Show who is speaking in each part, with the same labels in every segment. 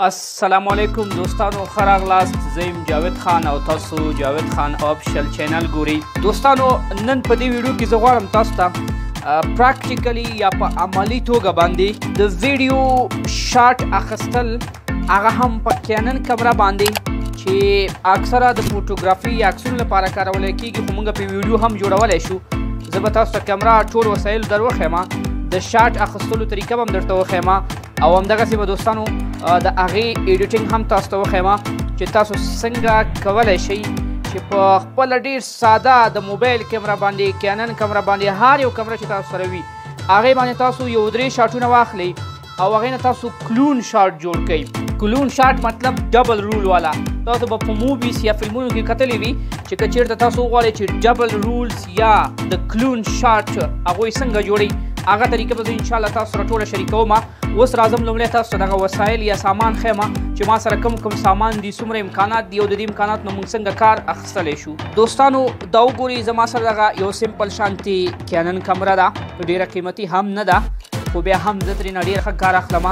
Speaker 1: السلام علیکم دوستانو، ښه راغلاست. زه یم جاوید خان او تاسو جاوید خان official channel ګورئ. دوستانو، نن په دې ویډیو کې زه غواړم تاسو ته practically یا په عملی توګه باندې د ویډیو shot اخیستل، هغه هم په کینن کمره باندې چې اکثره د فوټوګرافي یا عکسونو لپاره کارول کېږي، خو موږ په ویډیو هم جوړولی شو. زه به تاسو ته کمره ټول وسایل در وښیم، د shot اخیستلو طریقه به هم درته وښیم، او همدغسې به دوستانو د هغې editing هم تاسو ته وښیم چې تاسو څنګه کولی شئ چې په خپله ډېر ساده د موبایل کمره باندې، کینن کمره باندې، هر یو کمره چې تاسو سره وي هغې باندې تاسو یو درې shot ونه واخلئ او هغې نه تاسو clone shot جوړ کړئ. clone shot مطلب double roll والا. تاسو به په movies یا فلمونو کې کتلی وي چې که چېرته تاسو وغواړئ چې double rolls یا د clone shot هغوی څنګه جوړوي، هغه طریقه به زه انشاءالله تاسو سره ټوله شریکوم. اوس راځم لومړی تاسو ته دغه وسایل یا سامان ښیم چې ما سره کوم کوم سامان دي، څومره امکانات دي او د دې امکاناتو نه موږ څنګه کار اخیستلی شو. دوستانو دا وګورئ، زما سره دغه یو simple شانتي کینن کمره ده، ډېره قیمتي هم نه ده، خو بیا هم زه ترېنه ډېر ښه کار اخلم.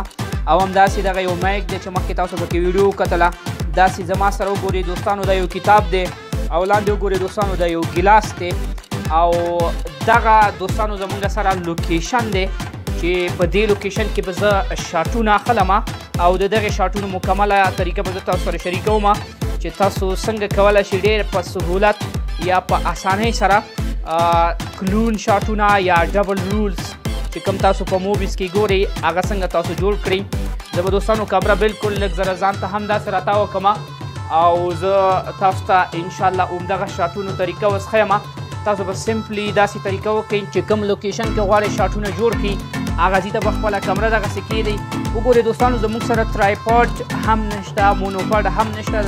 Speaker 1: او همداسې دغه یو mic دی چې مخکې تاسو پکې ویډیو وکتله. داسې زما سره وګورئ دوستانو، دا یو کتاب دی او لاندې وګورئ دوستانو دا یو ګیلاس دی، او دغه دوستانو زمونږ سره location دی چې په دې location کې به زه shot ونه اخلم او د دغې shot ونو مکمله طریقه به زه تاسو سره شریکوم چې تاسو څنګه کولی شئ ډېر په سهولت یا په اسانۍ سره clone shot ونه یا double rolls چې کوم تاسو په movies کې ګورئ هغه څنګه تاسو جوړ کړئ. زه به دوستانو کمره بالکل لږ ذره ځان ته هم داسې راتاوه کړم او زه تاسو ته انشاءالله همدغه shot ونو طریقه اوس ښیم. تاسو به simply داسې طریقه وکړئ چې کوم location کې غواړئ shot ونه جوړ کړئ هغه ځای ته به خپله کمره دغسې کښېږدئ. وګورئ دوستانو، زموږ سره tripod هم نشته، monopod هم نشته،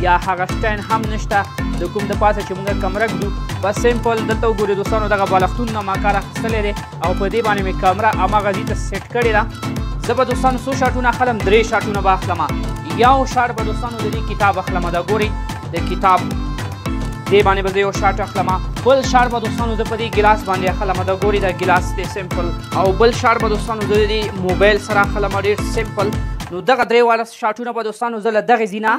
Speaker 1: یا هغه stand هم نشته د کوم د پاسه چې موږ کمره ږدو. بس simple دلته وګورئ دوستانو، دغه بالښتون نه ما کار اخیستلی دی او په دې باندې مې کمره هماغه ځای ته set کړې ده. زه به دوستانو څو shot ونه اخلم؟ درې shot ونه به اخلم. یو shot به دوستانو د دې کتاب اخلم، دا ګورئ د کتاب دې باندې به زه یو shot اخلم. بل shot به دوستانو زه په دې ګیلاس باندې اخلم، دا ګورئ دا ګیلاس دی simple. او بل shot به دوستانو زه د دې موبایل سره اخلم، ډېر simple. نو دغه درې واړه shot ونه به دوستانو زه له دغې ځای نه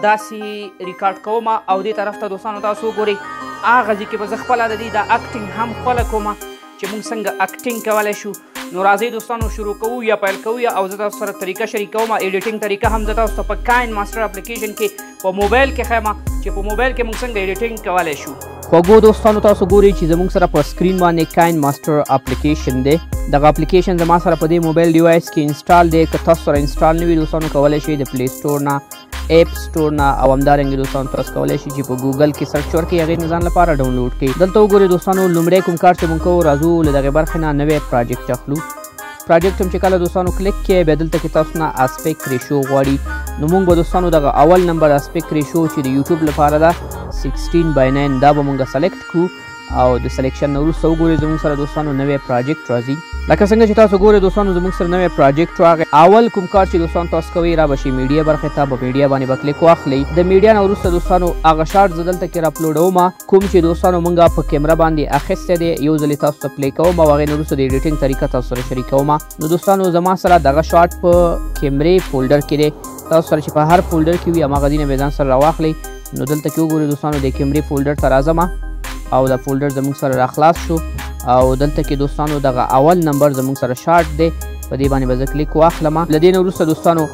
Speaker 1: داسې ریکارډ کوم او دې طرف ته دوستانو تاسو وګورئ هغه ځای کې به زه خپله د دې دا acting هم خپله کوم چې موږ څنګه acting کولی شو. نو راځئ دوستانو شروع کوو یا پیل کوو، او زه تاسو سره طریقه شریکوم. editing طریقه هم زه تاسو ته په کاین ماسټر اپلیکیشن کې په موبایل کې ښیم چې په موبایل کې موږ څنګه editing کولی شو.
Speaker 2: خوږو دوستانو، تاسو ګورئ چې زموږ سره په screen باندې کاین ماسټر اپلیکیشن دی. دغه اپلیکیشن زما سره په دې موبایل device کې install دی. که تاسو سره install نه وي دوستانو، کولی شئ د Play Store نه، App Store نه، او همدارنګه دوستانو تاسو کولی شئ چې په ګوګل کې search ورکړئ، هغې نه ځان لپاره download کړئ. دلته وګورئ دوستانو، لومړی کوم کار چې موږ کوو، راځو له دغې برخې نه نوی project اخلو. project هم چې کله دوستانو کلیک کړئ، بیا دلته کې تاسو نه aspect ratio غواړي. نو موږ به دوستانو دغه اول نمبر aspect ratio چې د یوټیوب لپاره ده 16:9، دا به موږ select کړو. او د selection نه وروسته وګورئ زموږ سره دوستانو نوی project راځي. لکه څنګه چې تاسو ګورئ دوستانو زموږ سره نوی project راغی. اول کوم کار چې دوستانو تاسو کوئ، را به شئ media برخې ته، په media باندې به کلیک واخلئ. د media نه وروسته دوستانو هغه shot زه دلته کې را upload وم کوم چې دوستانو موږ په کیمره باندې اخیستی دی، یو ځل یې تاسو ته play کوم او هغې نه وروسته د editing طریقه تاسو سره شریکوم. نو دوستانو زما سره دغه shot په کیمرې folder کې دی. تاسو سره چې په هر folder کې وي هماغه ځای نه به ځان سره راواخلئ. نو دلته کې وګورئ دوستانو، د کیمرې folder ته راځم او دا folder زموږ سره راخلاص شو. او دلته کې دوستانو دغه اول نمبر زموږ سره shot دی، په دې باندې به زه کلیک واخلم. له دې نه وروسته دوستانو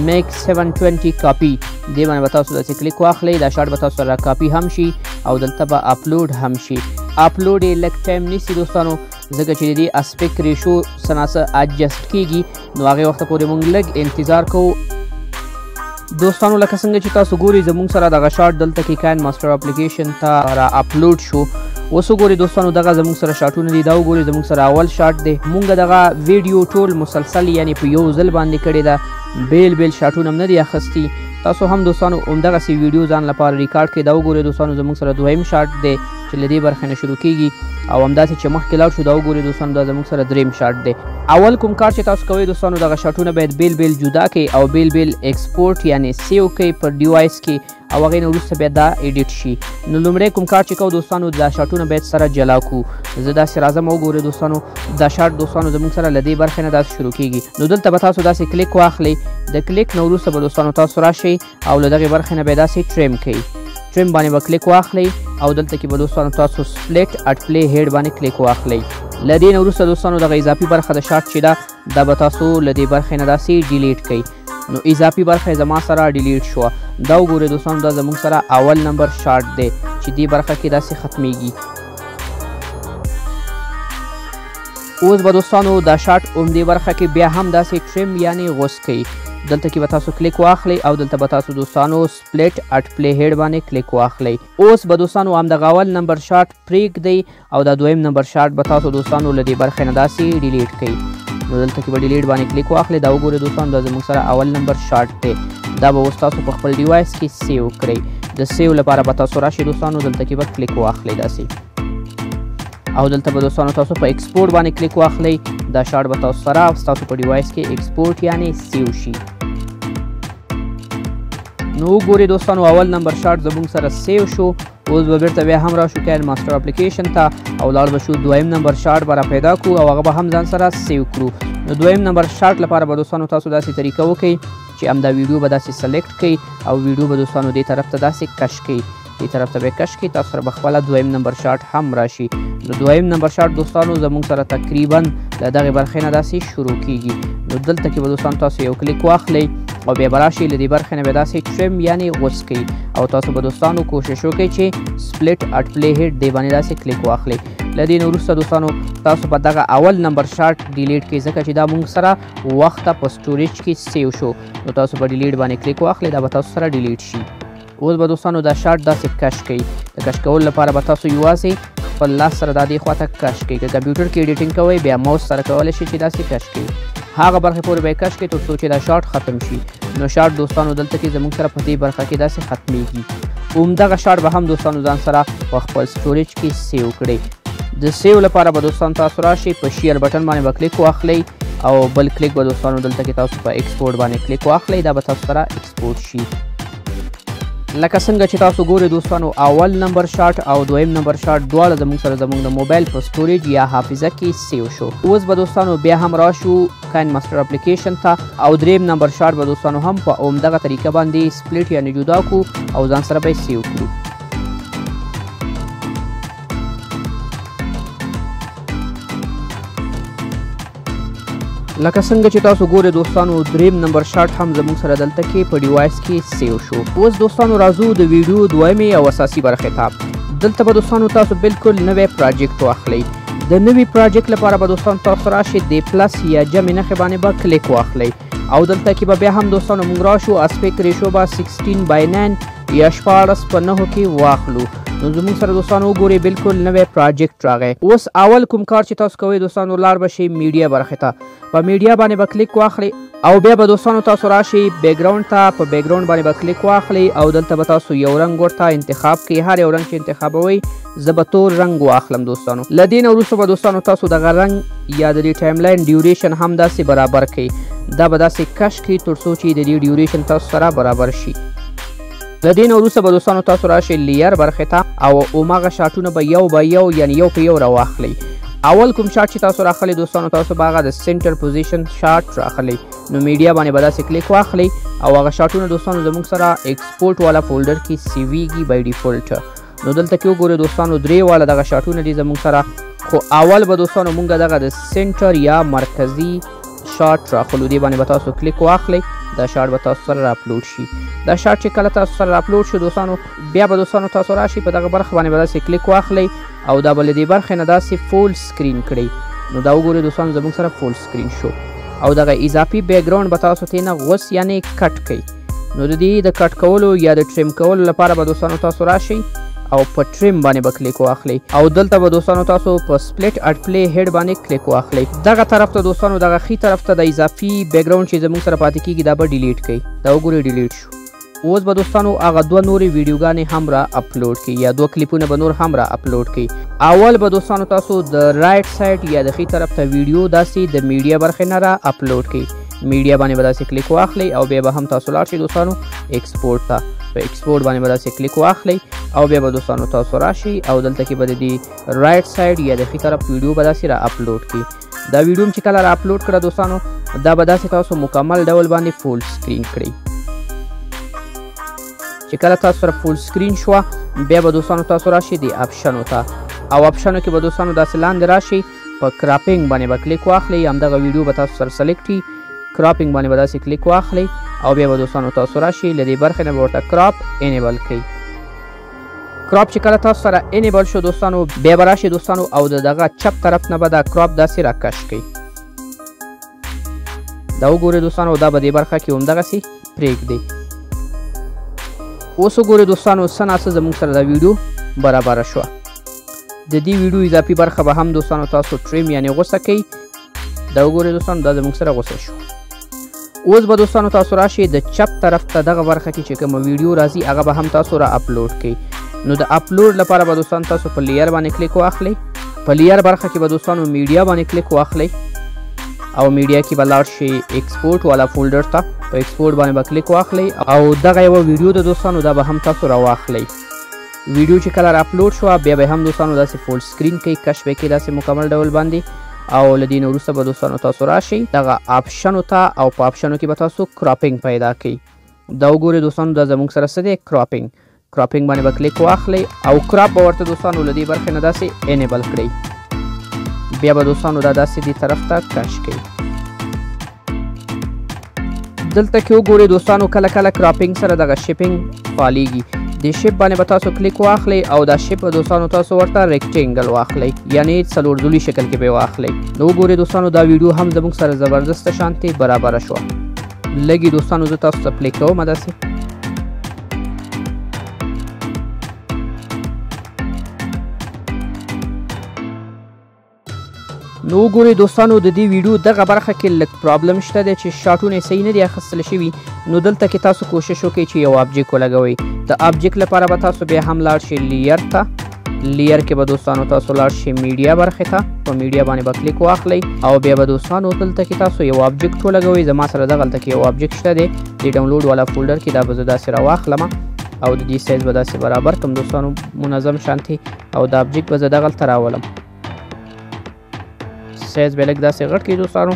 Speaker 2: make 720 کاپي، دې باندې به تاسو داسې کلیک واخلئ. دا shot به تاسو سره کاپي هم شي او دلته به اپلوډ هم شي. اپلوډ یې لږ time نیسي دوستانو، ځکه چې د دې aspect ratio څه ناڅه adjust کیږي، نو هغې وخته پورې موږ لږ انتظار کوو. دوستانو لکه څنګه چې تاسو ګورئ زموږ سره دغه shot دلته کې کاین ماسټر اپلیکیشن ته را اپلوډ شو. اوس وګورئ دوستانو دغه زموږ سره shot ونه دي. دا وګورئ زموږ سره اول shot دی. موږ دغه ویډیو ټول مسلسل یعنی په یو ځل باندې کړې ده، بیل بیل shot ونه هم نه دي اخیستي. تاسو هم دوستانو همدغسې ویډیو ځان لپاره ریکارډ کړئ. دا وګورئ دوستانو زموږ سره دویم shot دی چې له دې برخې نه شروع کیږي او همداسې چې مخکې لاړ شو. دا وګورئ دوستانو دا زموږ سره دریم shot دی. اول کوم کار چې تاسو کوئ دوستانو، دغه shot ونه باید بیل بیل جدا کړئ او بیل بیل export یعنی save کړئ پر device کې، او هغې نه وروسته بیا دا edit شي. نو لومړی کوم کار چې کوو دوستانو، دا shot ونه باید سره جلا کړو. زه داسې راځم، وګورئ دوستانو، دا shot دوستانو زموږ سره له دې برخې نه داسې شروع کیږي. نو دلته به تاسو داسې کلیک واخلئ، د کلیک نه وروسته به دوستانو تاسو راشئ او له دغې برخې نه به داسې trim کوئ. trim باندې به کلیک واخلئ او دلته کې به دوستانو تاسو split at playhead باندې کلیک واخلئ. له دې نه وروسته دوستانو دغه اضافي برخه د shot چې ده، دا به تاسو له دې برخې نه داسې delete کړئ. نو اضافي برخه زما سره delete شوه. دا وګورئ دوستانو، دا زموږ سره اول نمبر shot دی چې دې برخه کې داسې ختمیږي. اوس به دوستانو دا shot همدې برخه کې بیا هم داسې trim یعنې غوڅ کړئ. دلته کې به تاسو کلیک واخلئ او دلته به تاسو دوستانو split at playhead باندې کلیک واخلئ. اوس به دوستانو همدغه اول نمبر shot پرېږدئ او دا دویم نمبر shot به تاسو دوستانو له دې برخې نه داسې delete کړئ. نو دلته کې به delete باندې کلیک واخلئ. دا وګورئ دوستانو، دا زموږ سره اول نمبر shot دی. دا به اوس تاسو په خپل device کې save کړئ. د save لپاره به تاسو راشئ دوستانو، دلته کې به کلیک واخلئ داسې، او دلته به دوستانو تاسو په export باندې کلیک واخلئ. دا shot به تاسو سره ستاسو په device کې export یعنې save شي. نو وګورئ دوستانو، اول نمبر shot زموږ سره save شو. اوس به بیرته بیا هم راشو KineMaster اپلیکیشن ته او لاړ به شو دویم نمبر shot به را پیدا کړو او هغه به هم ځان سره save کړو. نو دویم نمبر shot لپاره به دوستانو تاسو داسې طریقه وکړئ چې همدا ویډیو به داسې select کړئ او ویډیو به دوستانو دې طرف ته داسې کش کړئ. دې طرف ته به کش کړئ، تاسو سره به خپله دویم نمبر shot هم راشي. نو دویم نمبر shot دوستانو زموږ سره تقریبا له دغې برخې نه داسې شروع کیږي. نو دلته کې به دوستانو تاسو یو کلیک واخلئ او بیا به راشئ له دې برخې نه به داسې trim یعنې غوڅ کړئ او تاسو به دوستانو کوشش وکړئ چې split at playhead دې باندې داسې کلیک واخلئ. له دې نه وروسته دوستانو تاسو به دغه اول نمبر shot delete کړئ، ځکه چې دا موږ سره وخته په storage کې save شو. نو تاسو به delete باندې کلیک واخلئ، دا به تاسو سره delete شي. اوس به دوستانو دا shot داسې کش کړئ. د کش کولو لپاره به تاسو یوازې خپل لاس سره دا دې خواته کش کړئ. که کمپیوټر کې editing کوئ بیا موس سره کولی شئ چې داسې کش کړئ. هغه برخې پورې به یې کش کړئ تر څو چې دا shot ختم شي. نو shot دوستانو دلته کې زموږ سره په دې برخه کې داسې ختمیږي. همدغه shot به هم دوستانو ځان سره په خپل storage کې save کړئ. د save لپاره به دوستان تاسو راشئ په share button باندې به کلیک واخلئ او بل کلیک به دوستانو دلته کې تاسو په export باندې کلیک واخلئ. دا به تاسو سره export شي. لکه څنګه چې تاسو ګورئ دوستانو، اول نمبر shot او دویم نمبر shot دواړه زموږ سره زموږ د موبایل په storage یا حافظه کې save شو. اوس به دوستانو بیا هم راشو KineMaster اپلیکیشن ته او دریم نمبر shot به دوستانو هم په همدغه طریقه باندې split یعنې جدا کړو او ځان سره به یې save کړو. لکه څنګه چې تاسو ګورئ دوستانو، دریم نمبر shot هم زموږ سره دلته کې په device کې save شو. اوس دوستانو راځو د ویډیو دویمې او اساسي برخې ته. دلته به دوستانو تاسو بالکل نوی project واخلئ. د نوي project لپاره به دوستانو تاسو راشئ د plus یا جمع نښې باندې به کلیک واخلئ او دلته کې به بیا هم دوستانو موږ راشو aspect ratio به 16:9 یا 16:9 کې واخلو. نو زموږ سره دوستانو وګورئ بالکل نوی project راغی. اوس اول کوم کار چې تاسو کوئ دوستانو، لاړ به شئ media برخې ته. په media باندې به کلیک واخلئ او بیا به دوستانو تاسو راشئ background ته. په background باندې به کلیک واخلئ او دلته به تاسو یو رنګ ورته انتخاب کړئ. هر یو رنګ چې انتخابوئ زه به تور رنګ واخلم دوستانو. له دې نه وروسته به دوستانو تاسو دغه رنګ یا د دې timeline duration هم داسې برابر کړئ. دا به داسې کش کړئ تر څو چې د دې duration تاسو سره برابر شي. له دې نه وروسته به دوستانو تاسو راشئ layer برخې ته او هماغه shot ونه به یو به یو یعنې یو په یو راواخلئ. اول کوم shot چې تاسو راخلئ دوستانو، تاسو به هغه د center position shot راخلئ. نو media باندې به داسې کلیک واخلئ او هغه shot ونه دوستانو زموږ سره export والا folder کې save یږي by default. نو دلته کې وګورئ دوستانو، درې والا دغه shot ونه دي زموږ سره. خو اول به دوستانو موږ دغه د center یا مرکزي shot راخلو. دې باندې به تاسو کلیک واخلئ، دا shot به تاسو سره را اپلوډ شي. دا shot چې کله تاسو سره را اپلوډ شو دوستانو، بیا به دوستانو تاسو راشئ په دغه برخه باندې به داسې کلیک واخلئ او دا به له دې برخې نه داسې full screen کړئ. نو دا وګورئ دوستانو زموږ سره full screen شو او دغه اضافي background به تاسو ترې نه غوڅ یعنې cut کړئ. نو د دې د cut کولو یا د trim کولو لپاره به دوستانو تاسو راشئ او په trim باندې به کلیک واخلئ او دلته به دوستانو تاسو په split at playhead باندې کلیک واخلئ. دغه طرف ته دوستانو، دغه ښي طرف ته د اضافي background چې زموږ سره پاتې کیږي دا به delete کړئ. دا وګورئ delete شو. اوس به دوستانو هغه دوه نورې ویډیوګانې هم را اپلوډ کړئ یا دوه کلیپونه به نور هم را اپلوډ کړئ. اول به دوستانو تاسو د right side یا د ښي طرف ته ویډیو داسې د media برخې نه را اپلوډ کړئ. media باندې به داسې کلیک واخلئ او بیا به هم تاسو لاړ شئ دوستانو export ته. په export باندې به داسې کلیک واخلئ او بیا به دوستانو تاسو راشئ او دلته کې به د دې right side یا د ښي طرف ویډیو به داسې را اپلوډ کړي. دا ویډیو هم چې کله را اپلوډ کړه دوستانو دا به داسې تاسو مکمل ډول باندې full screen کړئ. چې کله تاسو سره full screen شوه بیا به دوستانو تاسو راشئ دې option و ته او option و کې به دوستانو داسې لاندې راشئ، په cropping باندې به کلیک واخلئ. همدغه ویډیو به تاسو سره select وي، cropping باندې به داسې کلیک واخلئ او بیا به دوستانو تاسو راشئ له دې برخې نه به ورته crop enable کړئ. crop چې کله تاسو سره enable شو دوستانو بیا به راشئ دوستانو او د دغه چپ طرف نه به دا crop داسې راکش کړئ. دا وګورئ دوستانو دا به دې برخه کې همدغسې پرېږدئ. اوس وګورئ دوستانو څه ناڅه زموږ سره دا ویډیو برابره شوه. د دې ویډیو اضافي برخه به هم دوستانو تاسو trim یعنې غوڅه کړئ. دا وګورئ دوستانو دا زموږ سره غوڅه شو. اوس به دوستانو تاسو راشئ د چپ طرف ته دغه برخه کې چې کومه ویډیو راځي هغه به هم تاسو را اپلوډ کړئ. نو د اپلوډ لپاره به دوستان تاسو په layer باندې کلیک واخلئ. په layer برخه کې به دوستانو media باندې کلیک واخلئ او media کې به لاړ شئ export والا folder ته، په export باندې به کلیک واخلئ او دغه یوه ویډیو د دوستانو دا به هم تاسو راواخلئ. ویډیو چې کله را اپلوډ شوه بیا به هم دوستانو داسې full screen کوي، کش به یې کړئ داسې مکمل ډول باندې او له دې نه وروسته به دوستانو تاسو راشئ دغه option و ته او په option و کې به تاسو cropping پیدا کړئ. دا وګورئ دوستانو دا زموږ سره څه دی، cropping. cropping باندې به کلیک واخلئ او crop به ورته دوستانو له دې برخې نه داسې enable کړئ. بیا به دوستانو دا داسې دې طرف ته کش کړئ. دلته کې وګورئ دوستانو کله کله cropping سره دغه shaping فعالېږي. دې shape باندې به تاسو کلیک واخلئ او دا shape به دوستانو تاسو ورته rectangle واخلئ یعنې څلور ضلعي شکل کې به یې واخلئ. نو وګورئ دوستانو دا ویډیو هم زموږ سره زبردسته شانتې برابره شوه. لږې دوستانو زه تاسو ته play کوم داسې. نو وګورئ دوستانو د دې ویډیو دغه برخه کې لږ problem شته دی چې shot ونه یې صحیح نه دي اخیستل شوي. نو دلته کې تاسو کوشش وکړئ چې یو object ولګوئ. د object لپاره به تاسو بیا هم لاړ شئ layer ته، layer کې به دوستانو تاسو لاړ شئ media برخې ته، په media باندې به کلیک واخلئ او بیا به دوستانو دلته کې تاسو یو object ولګوئ. زما سره دغلته کې یو object شته دی د ډاونلوډ والا folder کې، دا به زه داسې راواخلم او د دې سایز به داسې برابر کړم دوستانو منظم شانتې او دا object به زه دغلته راولم. سایز به لږ داسې غټ کړئ دوستانو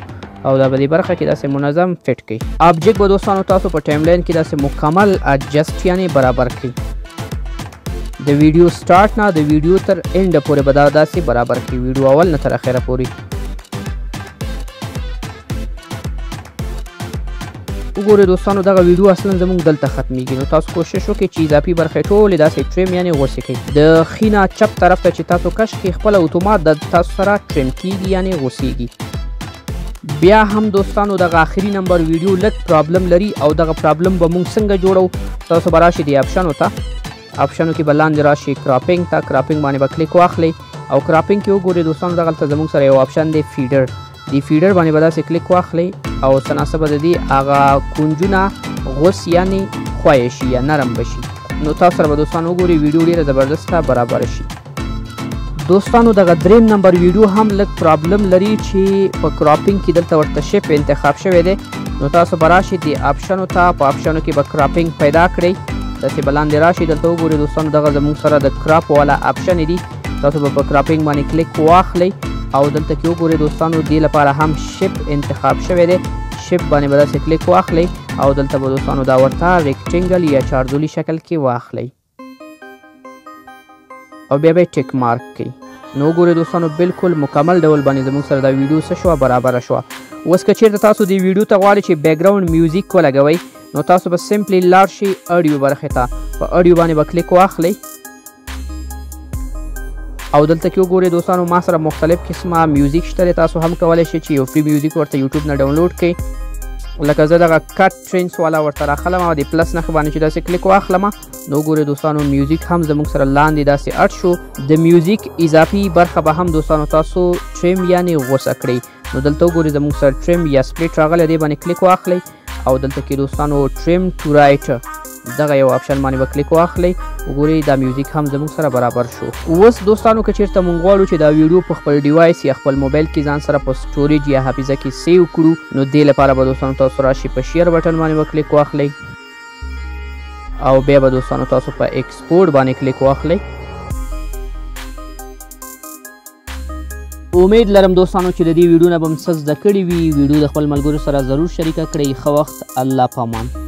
Speaker 2: او دا به دې برخه کې داسې منظم fit کړئ. object به دوستانو تاسو په timeline کې داسې مکمل adjust یعنې برابر کړئ. د ویډیو start نه د ویډیو تر end پورې به دا داسې برابر کړئ، ویډیو اول نه تر اخره پورې. وګورئ دوستانو دغه ویډیو اصلا زموږ دلته ختمیږي. نو تاسو کوشش وکړئ چې اضافي برخې ټولې داسې trim یعنې غوڅې کړئ. د ښي نه چپ طرف ته چې تاسو کش کړئ خپله اتومات د تاسو سره trim کیږي یعنې غوڅیږي. بیا هم دوستانو دغه آخري نمبر ویډیو لږ problem لري او دغه problem به موږ څنګه جوړو؟ تاسو به راشئ دې option و ته، option و کې به لاندې راشئ cropping ته، cropping باندې به کلیک واخلئ او cropping کې وګورئ دوستانو دغلته زموږ سره یو option دی feather. دې feather باندې به داسې کلیک واخلئ او څه ناڅه به د دې هغه کنجونه غوڅ یعنې ښویه شي یا نرم به شي. نو تاسو سره به دوستانو وګورئ ویډیو ډېره زبردسته برابره شي. دوستانو دغه دریم نمبر ویډیو هم لږ problem لري چې په cropping کې دلته ورته shape انتخاب شوی دی. نو تاسو به راشئ دې option و ته، په option و کې به cropping پیدا کړئ، داسې به لاندې راشئ دلته وګورئ دوستانو دغه زموږ سره د crop والا option دي. تاسو به په cropping باندې کلیک واخلئ او دلته کې وګورئ دوستانو دې لپاره هم shape انتخاب شوی دی. shape باندې به داسې کلیک واخلئ او دلته به دوستانو دا ورته rectangle یا چارضلعي شکل کې واخلئ او بیا به یې tick mark کړئ. نو وګورئ دوستانو بالکل مکمل ډول باندې زموږ سره دا ویډیو څه شوه، برابره شوه. اوس که چېرته تاسو دې ویډیو ته غواړئ چې background music ولګوئ نو تاسو به simply لاړ شئ audio برخې ته، په audio باندې به کلیک واخلئ او دلته کې وګورئ دوستانو ما سره مختلف قسمه music شته دی. تاسو هم کولی شئ چې یو free music ورته یوټیوب نه ډاونلوډ کړئ. لکه زه دغه کټ ټرینس والا ورته راخلم او د plus نښې باندې چې داسې کلیک واخلم نو وګورئ دوستانو music هم زموږ سره لاندې داسې add شو. د music اضافي برخه به هم دوستانو تاسو trim یعنې غوڅه کړئ. نو دلته وګورئ زموږ سره trim یا split راغلی دی، باندې کلیک واخلئ او دلته کې دوستانو trim to right دغه یو option باندې به کلیک واخلئ. وګورئ دا music هم زموږ سره برابر شو. اوس دوستانو که چیرته مونږ غواړو چې دا ویډیو په خپل device یا خپل موبایل کې ځان سره په storage یا حافظه کې save کړو نو دې لپاره به دوستانو تاسو راشئ په share button باندې به کلیک واخلئ. او بیا به دوستانو تاسو په export باندې کلیک واخلئ. امید لرم دوستانو چې د دې ویډیو نه به مو څه زده کړي وي. ویډیو د خپل ملګرو سره ضرور شریکه کړئ. ښه وخت، الله پامان.